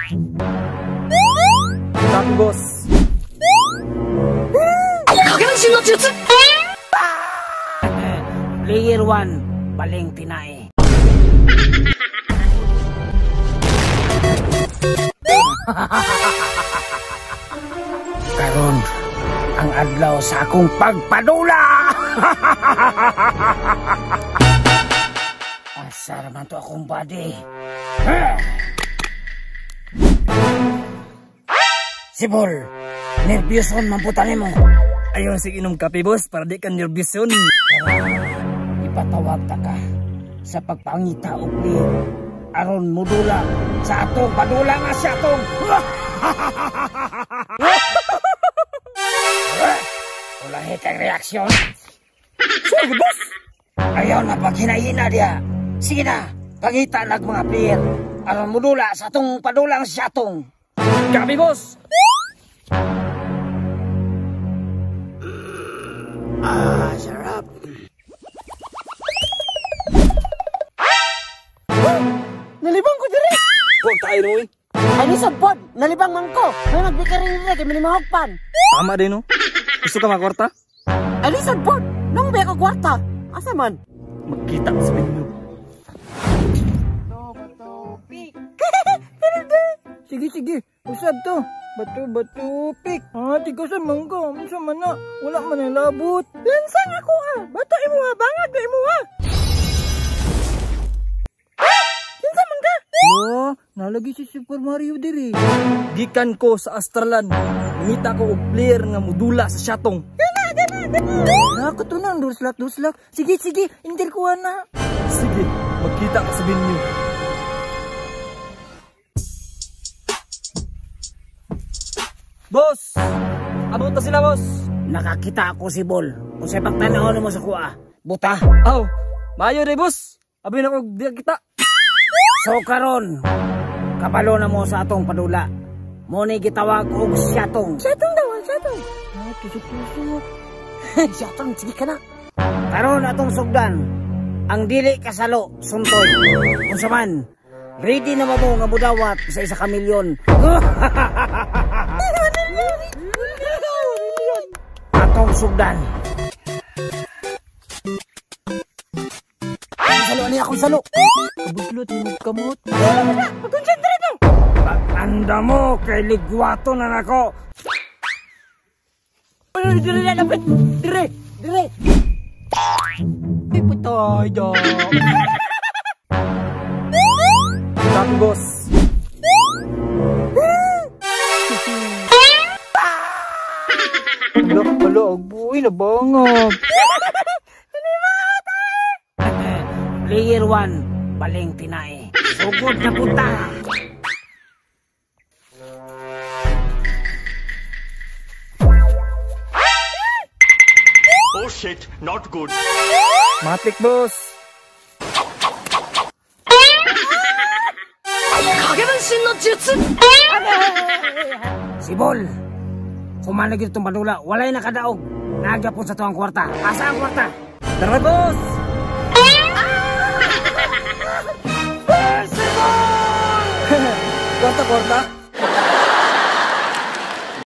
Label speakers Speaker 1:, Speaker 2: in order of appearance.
Speaker 1: Copy, boss.
Speaker 2: Player 1, baling tinae. Karon ang adlaw sa akong pagpadula. Asa naman to akong body? Sibol, nervyoson man po tani mo.
Speaker 1: Ayon, sige inom kape, boss, para di ka nervyoson.
Speaker 2: Ipatawag ta ka sa pagpangita og player aron mudula sa atong padula nga sa atong. Ulahi kang reaksyon.
Speaker 1: Sige, boss.
Speaker 2: Ayaw na paghinahina diha. Sige na, pangita nag mga player aron mudula sa atong padulang sa atong.
Speaker 1: Copy, boss.
Speaker 2: Ah, sarap.
Speaker 3: Nalibang ko dire.
Speaker 1: Huwag tayo, no, eh.
Speaker 3: Ay, ni sabod. Nalibang man ko. May magbikarin dire kay minimahogpan.
Speaker 1: Tama din, no? Gusto ka makwarta?
Speaker 3: Ay, ni sabod. Nung ba ko kwarta? Asa man?
Speaker 1: Magkita sa venue.
Speaker 4: Sige, sige. Usab to. Bato, bato, pik. Ah, tigo sa mangga. Unsa man na? Wala man ang labot.
Speaker 3: Lansang ako ah. Bato imo ha. Bangag na imo ha. Kinsa man ka?
Speaker 4: Lo, nalagi si Super Mario diri.
Speaker 1: Gikan ko sa Astralan. Ngita ko og player nga mudula sa syatong.
Speaker 3: Gana, gana, gana.
Speaker 4: Nakatunan, duslak, duslak. Sige, sige. Inter ko na.
Speaker 1: Sige, magkita ka sa venue. Boss! Abot na sila, boss!
Speaker 2: Nakakita ako si Bol. Kung sa pagtanaw mo sa kuha, buta.
Speaker 1: Aw, maayo rin, boss. Abi na ko di kita.
Speaker 2: So karon, kabalo na mo sa atong padula. Mo ni gitawag og syatong.
Speaker 3: Syatong daw, syatong.
Speaker 4: Ah, tusok-tusok.
Speaker 3: Syatong, sige ka na.
Speaker 2: Karon atong sugdan, ang dili kasalo, suntoy. Unsa man, ready na ba mo nga budawat sa 1 ka milyon? Atong sugdan.
Speaker 3: Salo niya akong salo.
Speaker 4: Kabuslot mo kamot.
Speaker 3: Pag-concentrate mo.
Speaker 2: Pag-anda mo kay ligwato na nako.
Speaker 3: Dire na lapit. Dire, dire.
Speaker 4: Ay, patay da.
Speaker 1: Copy, boss.
Speaker 4: Ala, ala, agbuhi na bangag.
Speaker 2: Player 1, baling tinae. Sugod na puta.
Speaker 5: Oh shit, not good.
Speaker 1: Matik, boss.
Speaker 2: Sibol, kumanag itong padula, walay nakadaog. Nagyapon sa tuwang kwarta. Asa ang kwarta?
Speaker 1: Tara, boss! Kwarta, kwarta.